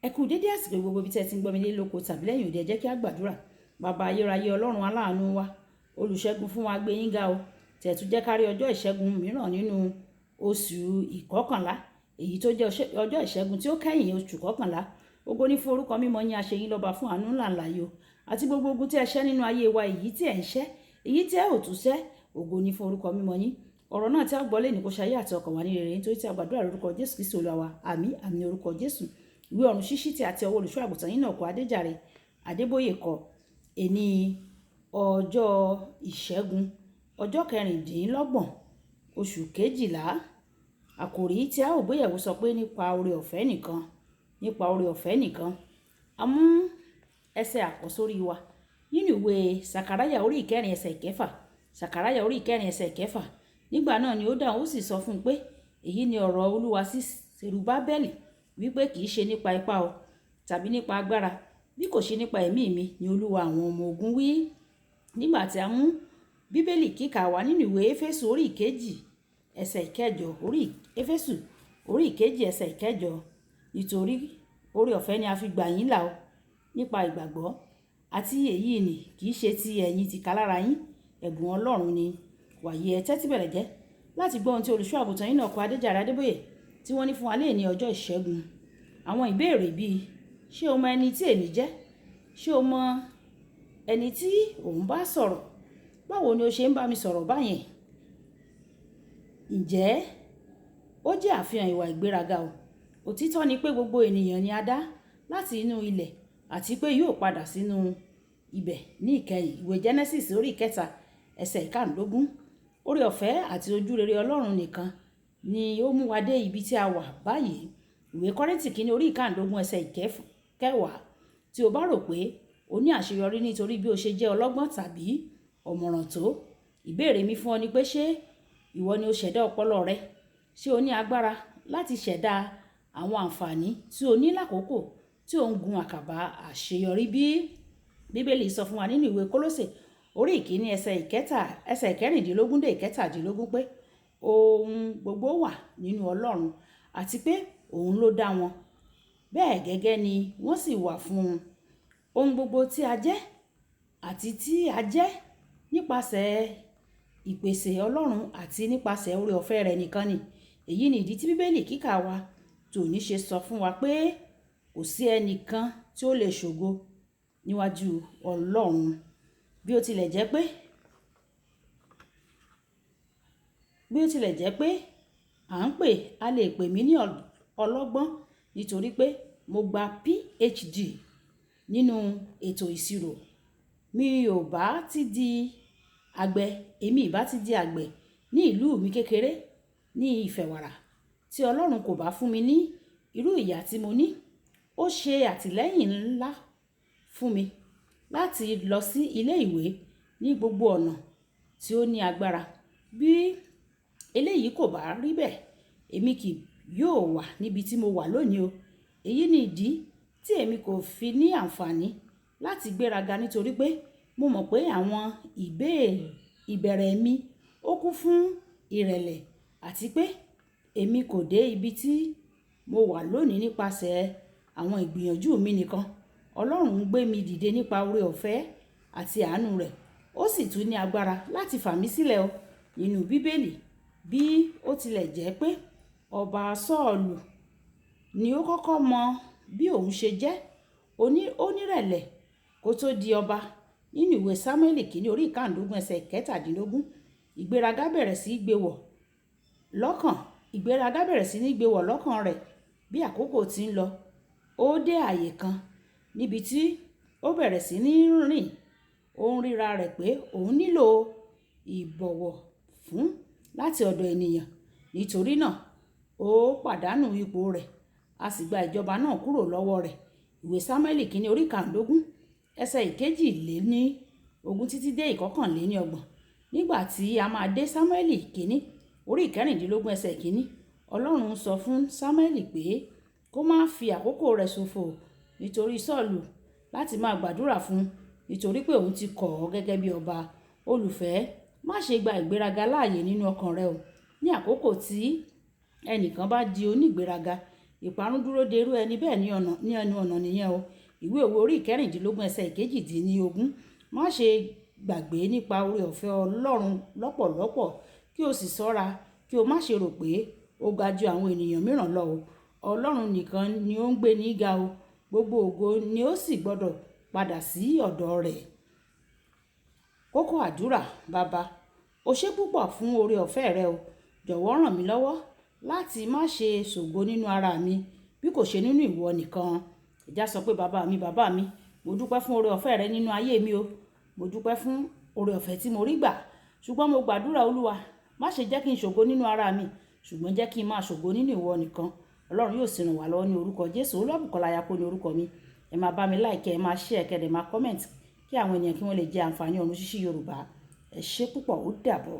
Ẹ kú dédé àsìkò gbogbo ibi tí ẹ ti ń gbọ́ mi lé lóko tàbí lẹ́yìn òde. Ẹ jẹ́ kí a gbàdúrà. Bàbá ayérayé, Ọlọ́run aláàánú wa, olùṣẹ́gun fún wa, gbé yín ga o. Tẹ̀tú jẹ́ ká rí ọjọ́ ìṣẹ́gun mìíràn nínú oṣù ìkọkànlá, èyí tó jẹ́ ọjọ́ ìṣẹ́gun tí ó kẹ́yìn oṣù kọkànlá. Ògo ní fún orúkọ mímọ́ yín, a ṣe yín lọ́ba fún àánú ńlá ńlá yìí o. Àti gbogbo ogun tí ẹ ṣẹ́ nínú ayé wa, èyí tí ẹ ń ṣẹ́, èyí tí ẹ ò tún ṣẹ́, ògo ní fún orúkọ mímọ́ yín. Ọ̀rọ̀ náà tí a gbọ́ lónìí kó ṣe ayé àti ọkàn wa ní rere, nítorí tí a gbàdúrà lórúkọ Jésù Kristi Olúwa wa. Àmín, àmín, orúkọ Jésù. Ìwé ọ̀run ṣíṣí tí àti ọwọ́ olùṣọ́ àgùntàn yín náà kọ, Adéjàre Adébóyè kọ. Èní ọjọ́ ìṣẹ́gun, ọjọ́ 26, oṣù kejìlá. Àkòrí tí a ó gbéyẹ̀wò sọ pé nípa oore ọ̀fẹ́ nìkan, nípa oore ọ̀fẹ́ nìkan. A mú ẹsẹ̀ àkọ́sórí wa nínú ìwé Sàkáráyà orí ìkẹrin ẹsẹ̀ ìkẹfà. Sàkáráyà orí ìkẹrin ẹsẹ̀ ìkẹfà. Nígbà náà ni ó dáhùn, ó sì sọ fún un pé èyí ni ọ̀rọ̀ Olúwa sí Serubábẹ́lì, wípé kì í ṣe nípa ipá o tàbí nípa agbára, bí kò ṣe nípa ẹ̀mí mi, ni Olúwa àwọn ọmọ ogun wí. Nígbà tí a mú Bíbélì kíkà wá nínú ìwé Éfésù orí ìkejì ẹsẹ̀ ìkẹjọ, orí Éfésù orí ìkejì ẹsẹ̀ ìkẹjọ, nítorí oore ọ̀fẹ́ ni a fi gbà yín là o nípa ìgbàgbọ́, àti èyí ni kì í ṣe ti ẹ̀yin tìkálára yín, ẹ̀bùn Ọlọ́run ni. Wàyí ẹ tẹ́tí bẹ̀rẹ̀ jẹ́ láti gbọ́ ohun tí olùṣọ́ àgùntàn yín náà kọ, Adéjàre Adébóyè, tí wọ́n ní fún wa lónìí ọjọ́ ìṣẹ́gun. Àwọn ìbéèrè bíi: ṣé o mọ ẹni tí èmi jẹ́? Ṣé o mọ ẹni tí òun bá sọ̀rọ̀? Báwo ni o ṣe ń bá mi sọ̀rọ̀ báyẹn? Ǹjẹ́ ó jẹ́ àfihàn ìwà ìgbéraga o? Òtítọ́ ni pé gbogbo ènìyàn ni a dá láti inú ilẹ̀ àti pé yóò padà sínú ibẹ̀ ní ìkẹyìn. Ìwé Genesis orí ìkẹta ẹsẹ̀ ìkarùndógún. Oore ọ̀fẹ́ àti ojúrere Ọlọ́run nìkan ni ó mú wa dé ibi tí a wà báyìí. Ìwé Kọ́ríńtì kìíní orí ìkarùndógún ẹsẹ̀ ìkẹwàá. Tí o bá rò pé o ní àṣeyọrí nítorí bí o ṣe jẹ́ ọlọ́gbọ́n tàbí ọ̀mọ̀ràn tó, ìbéèrè mi fún ọ ni pé, ṣé ìwọ ni o ṣẹ̀dá ọpọlọ rẹ? Ṣé o ní agbára láti ṣẹ̀dá àwọn àǹfààní tí o ní lákòókò tí ò ń gun àkàbà àṣeyọrí bí? Bíbélì sọ fún wa nínú ìwé Kólósè orí ìkíní ẹsẹ̀ ìkẹta ẹsẹ̀ ìkẹrìndínlógún dé ìkẹtàdínlógún pé ohun gbogbo wà nínú Ọlọ́run àti pé òun ló dá wọn. Bẹ́ẹ̀ gẹ́gẹ́ ni wọ́n sì wà fún un. Ohun gbogbo tí a jẹ́ àti tí a jẹ́ nípasẹ̀ ìpèsè Ọlọ́run àti nípasẹ̀ oore ọ̀fẹ́ rẹ̀ nìkan ni. Èyí ni ìdí tí Bíbélì kíkà wa tòní ṣe sọ fún wa pé kò sí ẹnìkan tí ó lè ṣògo níwájú Ọlọ́run. Bí ó tilẹ̀ jẹ́ pé, bí ó tilẹ̀ jẹ́ pé à ń pè, a lè pè mí ní ọlọ́gbọ́n nítorí pé mo gba PhD nínú ètò ìṣirò. Mi ò bá ti di àgbẹ̀, èmi ìbá ti di àgbẹ̀ ní ìlú mi kékeré ní Ìfẹ̀wàrà tí Ọlọ́run kò bá fún mi ní irú ìyà tí mo ní. Ó ṣe àtìlẹ́yìn ńlá fún mi láti lọ sí ilé ìwé ní gbogbo ọ̀nà tí ó ní agbára. Bí eléyìí kò bá rí bẹ́ẹ̀, èmi kì yóò wà níbi tí mo wà lónìí o. Èyí ni ìdí tí èmi kò fi ní àǹfààní láti gbéraga, nítorí pé mo mọ̀ pé àwọn ìbẹ̀rẹ̀ mi ó kún fún ìrẹ̀lẹ̀ àti pé èmi kò dé ibi tí mo wà lónìí nípasẹ̀ àwọn ìgbìyànjú mi nìkan. Ọlọ́run ń gbé mi dìde nípa oore ọ̀fẹ́ àti àánú rẹ̀. Ó sì tún ní agbára láti fà mí sílẹ̀ o. Nínú Bíbélì, bí ó tilẹ̀ jẹ́ pé ọba Sọ́ọ̀lù ni ó kọ́kọ́ mọ bí òun ṣe jẹ́ onírẹ̀lẹ̀ kó tó di ọba. Nínú ìwé Sámúẹ́lì kìíní orí ìkarùndógún ẹsẹ̀ ìkẹtàdínlógún, ìgbéraga bẹ̀rẹ̀ sí í gbé wọ̀ lọ́kàn. Ìgbéraga bẹ̀rẹ̀ sí ní gbé wọ̀ lọ́kàn rẹ̀ bí àkókò tí ń lọ. Ó dé ààyè kan níbi tí ó bẹ̀rẹ̀ sí ní rìn. Ó ń ríra rẹ̀ pé òun nílò ìbọ̀wọ̀ fún láti ọ̀dọ̀ ènìyàn. Nítorí náà, ó pàdánù ipò rẹ̀, a sì gba ìjọba náà kúrò lọ́wọ́ rẹ̀. Ìwé Sámúẹ́lì kìíní orí ìkarùndógún ẹsẹ̀ ìkejìléní ogún títí dé ìkọkànléní ọgbọ̀n. Nígbà tí a máa dé Sámúẹ́lì kìíní orí ìkẹrìndínlógún ẹsẹ̀ ìkíní, Ọlọ́run sọ fún Sámúẹ́lì pé kó má fi àkókò rẹ̀ ṣòfò nítorí Sọ́ọ̀lù láti máa gbàdúrà fún un, nítorí pé òun ti kọ̀ ọ́ gẹ́gẹ́ bí ọba. Olùfẹ́, má ṣe gba ìgbéraga láàyè nínú ọkàn rẹ o. Ní àkókò tí ẹnìkan bá di onígbéraga, Ìparun dúró de irú ẹni bẹ́ẹ̀ ní ọ̀nà, ní ẹnu ọ̀nà nìyẹn o. Ìwé Òwe orí ìkẹrìndínlógún ẹsẹ̀ ìkejìdínlógún. Má ṣe gbàgbé nípa oore ọ̀fẹ́ Ọlọ́run lọ́pọ̀lọ́pọ̀ kí o sì ṣọ́ra kí o má ṣe rò pé o ga ju àwọn ènìyàn mìíràn lọ o. Ọlọ́run nìkan ni ó ń gbé ní ga o. Gbogbo ògo ni ó sì gbọdọ̀ padà sí ọ̀dọ̀ rẹ̀. Kókó àdúrà. Baba, o ṣé púpọ̀ fún oore ọ̀fẹ́ rẹ o. Jọ̀wọ́ ràn mí lọ́wọ́ láti má ṣe ṣògo nínú ara mi bí kò ṣe nínú ìwọ nìkan. Ẹ já sọ pé bàbá mi, bàbá mi, mo dúpẹ́ fún oore ọ̀fẹ́ rẹ nínú ayé mi o. Mo dúpẹ́ fún oore ọ̀fẹ́ tí mo rí gbà. Ṣùgbọ́n mo gbàdúrà, Olúwa, má ṣe jẹ́ kí n ṣògo nínú ara mi, ṣùgbọ́n jẹ́ kí n máa ṣògo nínú ìwọ nìkan. Ọlọ́run yóò sì ràn wá lọ́wọ́ ní orúkọ Jésù. Olúwabùkọ́lá Ayako ní orúkọ mi. Ẹ máa bá mi like, ẹ máa share, kẹ́ dẹ̀ máa comment kí àwọn ènìyàn kí wọ́n lè jẹ àǹfààní ọ̀run ṣíṣí Yorùbá. Ẹ ṣé púpọ̀, ó dàbọ̀.